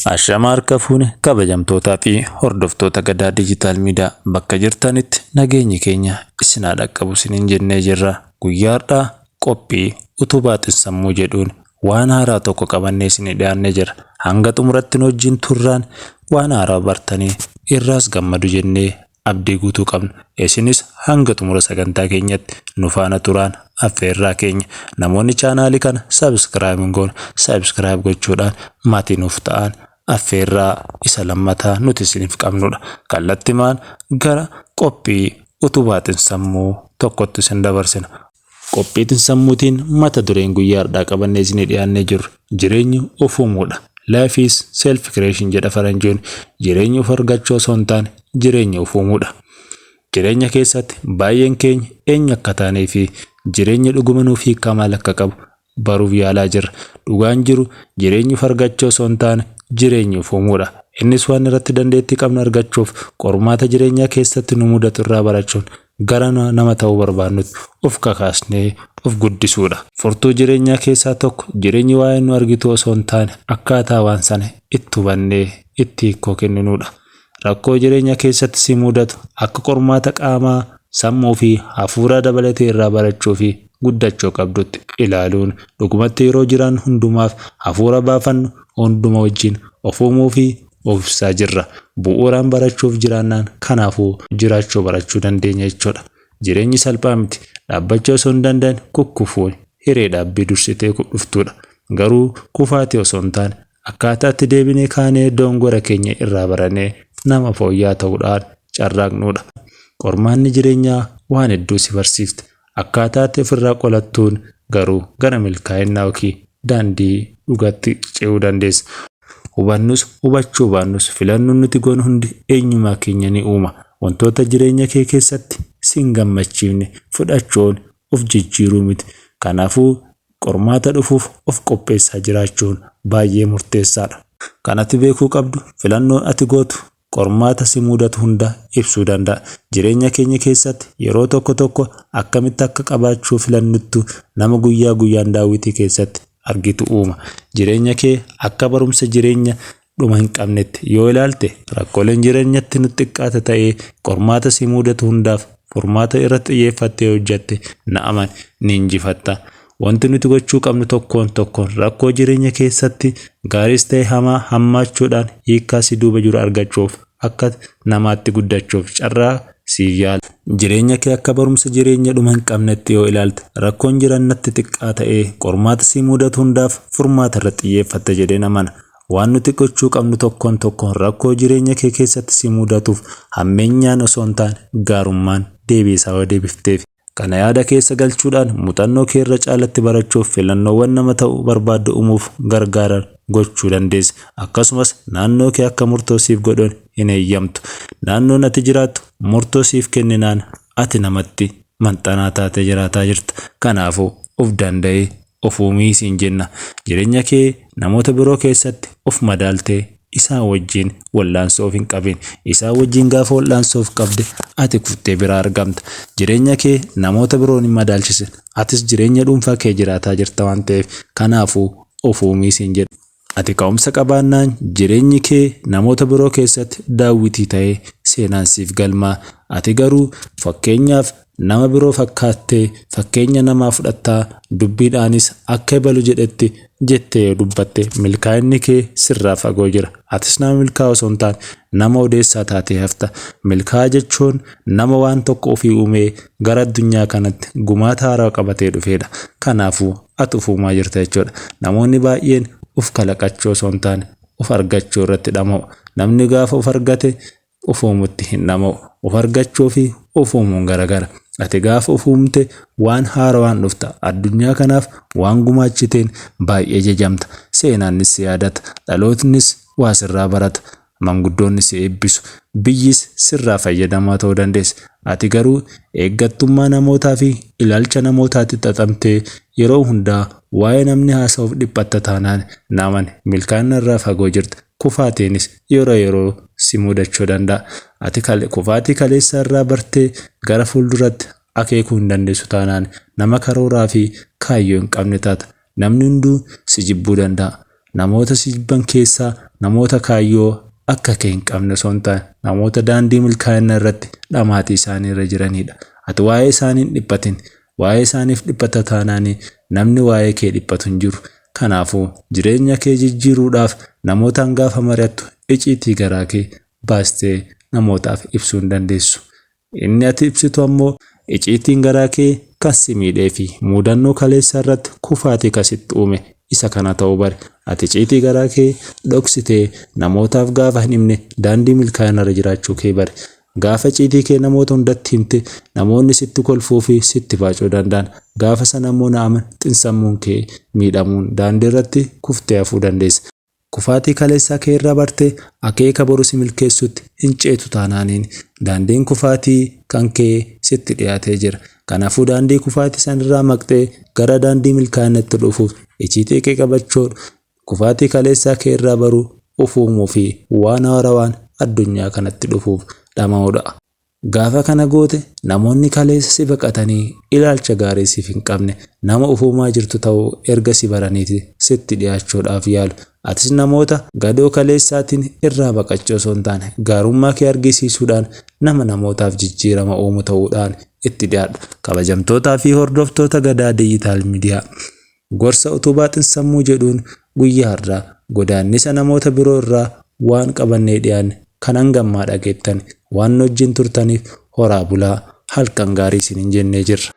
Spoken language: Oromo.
Ashama harka fuune kabajamtootaa fi hordoftoota Gadaa Digital Media bakka jirtanitti nageenyi keenya isin haa dhaqqabu isiniin jennee jirra. Guyyaa har'aa qophii utubaa xinsammuu jedhuun waan haaraa tokko qabannee isinii dhiyaannee jira. Hanga xumuratti nu wajjin turraan waan haaraa bartanii irraas gammadu jennee abdii guutuu qabna. Isinis hanga xumura sagantaa keenyatti nu faana turaan affeerraa keenya. Namoonni chaanaalii kana subscribe hin goone subscribe gochuudhaan maatii nuuf ta'an affeerraa isa lammataa nuti isiniif qabnudha. Kallattimaan gara qophii utubaa xinsammuu tokkotti isin dabarsina. Qophii xinsammuutiin mata dureen guyyaa har'aa qabannee isinii dhiyaannee jirru jireenyi of uumuudha. Life is self creation jedha faranjoon. Jireenya of argachuu osoo hin taane jireenya of uumuudha. Jireenya keessatti baay'een keenya eenyu akka taanee fi jireenya dhuguma nuuf hiikkaa maal akka qabu baruuf yaalaa jirra. Dhugaan jiru jireenya of argachuu osoo hin taane jireenya of uumuudha. Innis waan irratti dandeettii qabnu argachuuf qormaata jireenyaa keessatti nu mudatu irraa barachuun gara nama ta'uu barbaannutti of kakaasnee of guddisuudha. Furtuu jireenyaa keessaa tokko jireenyi waa'ee nu argitu osoo hin taane akkaataa waan sana itti hubannee itti hiikoo kenninuudha. Rakkoo jireenya keessatti si mudatu akka qormaata qaamaa, sammuu fi hafuuraa dabalatee irraa barachuu fi guddachuu qabdutti ilaaluun dhugumatti yeroo jiraan hundumaaf hafuura baafannu hunduma wajjin of uumuu fi of ibsaa jirra. Bu'uuraan barachuuf jiraannaan kanaafuu jiraachuu barachuu dandeenya jechuudha. Jireenyi salphaa miti. Dhaabbachuu osoo hin danda'in kukkufuun hiree dhaabbii dursitee dhuftuudha. Garuu kufaatii osoo hin taane akkaataa itti deebinee kaanee dogongora keenya irraa baranee nama fooyya'aa ta'uudhaan carraaqnuudha. Qormaanni jireenyaa waan hedduu si barsiifte. Akkaataa itti ofirraa qolattuun garuu gara milkaa'inaa yookiin daandii dhugaatti ce'uu dandeessa. Hubannus hubachuu baannus filannoon nuti goonu hundi eenyummaa keenya ni uuma. Wantoota jireenya kee keessatti si hin gammachiifne fudhachuun of jijjiiruu miti. Kanaafuu qormaata dhufuuf of qopheessaa jiraachuun baay'ee murteessaadha. Kan ati beekuu qabdu filannoon ati gootu qormaata si mudatu hunda ibsuu danda'a. Jireenya keenya keessatti yeroo tokko tokko akkamitti akka qabaachuu filannuttu nama guyyaa guyyaan daawwitii keessatti argitu uuma. Jireenya kee akka barumsa jireenya dhuma hin qabnetti yoo ilaalte rakkooleen jireenyatti nutti xiqqaata ta'ee qormaata si mudatu hundaaf furmaata irratti xiyyeeffattee hojjatte na amani ni injifatta. Wanti nuti gochuu qabnu tokkoon tokkoon rakkoo jireenya keessatti gaariis ta'e hamaa hammaachuudhaan hiikkaa si duuba jiru argachuuf akka namaatti guddachuuf carraa siif yaala. Jireenya kee akka barumsa jireenya dhuma hin qabnetti yoo ilaalte rakkoon jiran natti xiqqaa ta'ee qormaata si mudatu hundaaf furmaata irratti xiyyeeffatte jedheen amana. Waan nuti gochuu qabnu tokkoon tokkoon rakkoo jireenya kee keessatti si mudatuuf hammeenyaan osoo hin taane gaarummaan deebii isaa yoo deebifteef. Kana yaada keessa galchuudhaan muuxannoo kee irra caalatti barachuuf filannoowwan nama ta'uu barbaaddu uumuuf gargaaran gochuu dandeessa. Akkasumas naannoo kee akka murtoo siif godhan hin eeyyamtu. Naannoon ati jiraattu murtoo siif kenninaan ati namatti maxxanaa taatee jiraataa jirta. Kanaafuu of danda'ee of uumii siin jenna. Jireenya kee namoota biroo keessatti of madaaltee isaan wajjin wal'aansoo of hin qabin. Isaan wajjin gaafa wal'aansoo of qabde ati kuftee biraa argamta. Jireenya kee namoota biroon hin madaalchisin. Atis jireenya dhuunfaa kee jiraataa jirta waan ta'eef kanaafuu of uumii siin jedha. Ati ka'umsa qabaannaan jireenyi kee namoota biroo keessatti daawwitii ta'ee seenaan siif galmaa. Ati garuu fakkeenyaaf nama biroo fakkaattee fakkeenya namaa fudhattaa dubbiidhaanis akka ebalu jedhetti jettee yoo dubbatte milkaa'inni kee sirraa fagoo jira. Atis nama milkaa'u osoo hin taane nama odeessaa taatee hafta. Milkaa'aa jechuun nama waan tokko ofii uumee gara addunyaa kanatti gumaata haaraa qabatee dhufedha. Kanaafuu ati of uumaa jirta jechuudha. Namoonni baay'een of kalaqachuu osoo hin taane of argachuu irratti dhama'u. Namni gaafa of argate of uumutti hin dhama'u. Of argachuu fi of uumuun garagara. Ati gaafa of uumte waan haarawaan dhufta. Addunyaa kanaaf waan gumaachiteen baay'ee jajamta. Seenaanis si yaadata. Dhalootnis waa sirraa barata. Manguddoonni si eebbisu. Biyyis sirraa fayyadamaa ta'uu dandeessa. Ati garuu eeggattummaa namootaa fi ilaalcha namootaatti xaxamtee yeroo hundaa waa'ee namni haasa'uuf dhiphatta taanaan na amani milkaa'ina irraa fagoo jirta. Kufaatiinis yeroo yeroo si mudachuu danda'a. Ati kufaatii kaleessa irraa bartee gara fuulduratti akeekuu hin dandeessu taanaan nama karooraa fi kaayyoo hin qabne taata. Namni hunduu si jibbuu danda'a. Namoota si jibban keessaa namoota kaayyoo akka kee hin qabne osoo hin taane namoota daandii milkaa'ina irratti dhamaatii isaanii irra jiranidha. Ati waa'ee isaanii hin dhiphatin. Waa'ee isaaniif dhiphata taanaan namni waa'ee kee dhiphatu hin jiru. Kanaafuu jireenya kee jijjiiruudhaaf namootaan gaafa mari'attu iciitii garaa kee baastee namootaaf ibsuu hin dandeessu. Inni ati ibsitu ammoo iciitiin garaa kee kan si miidhee fi muudannoo kaleessaa irratti kufaatii kan sitti uume isa kana ta'uu bari. Ati iciitii garaa kee dhoksitee namootaaf gaafa hin himne daandii milkaa'ina irra jiraachuu kee bari. Gaafa iciitii kee namoota hundatti himte namoonni sitti kolfuu fi sitti baacuu danda'an. Gaafa sana immoo na amani xinsammuun kee miidhamuun daandii irratti kuftee hafuu dandeessa. Kufaatii kaleessaa kee irraa bartee akeeka boru si milkeessutti hin ceetu taanaaniin daandiin kufaatii kan kee sitti dhiyaatee jira. Kanaafuu daandii kufaatii sanirraa maqxee gara daandii milkaa'inaatti dhufuuf iciitii kee qabachuu kufaatii kaleessaa kee irraa baruu ufuumuu fi waan haarawaan addunyaa kanatti dhufuuf dhama'uudha. Gaafa kana goote namoonni kaleessa si baqatanii ilaalcha gaarii siif hin qabne nama ufuumaa jirtu ta'uu erga si baraniiti sitti dhiyaachuudhaaf yaalu. Atis namoota gadoo kaleessaatiin irraa baqachuu osoo hin taane gaarummaa kee argisiisuudhaan nama namootaaf jijjiirama uumu ta'uudhaan itti dhiyaadhu. Kabajamtootaa fi hordoftoota Gadaa Diijitaal Miidiyaa gorsa utubaa xinsammuu jedhuun guyyaa har'aa godaannisa namoota biroo irraa waan qabannee dhiyaanne kan hangammaa dhageettan waan wajjin turtaniif horaa bulaa halkan gaarii isiniin jennee jirra.